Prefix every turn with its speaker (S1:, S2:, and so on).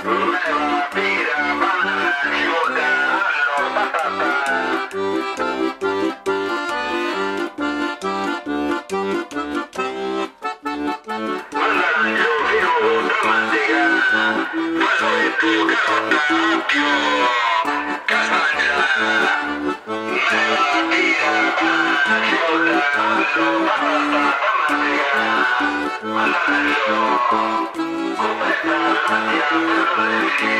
S1: Mela, pira, banana, cibudda, allu, patata. Mandarangiu, figu, tamàtiga, fasoetu, carota, àpiu, castàngia. Mela, pira, banana, cibudda, allu, patata, tamàtiga, mandarangiu, cubeta, latia, perdulemini.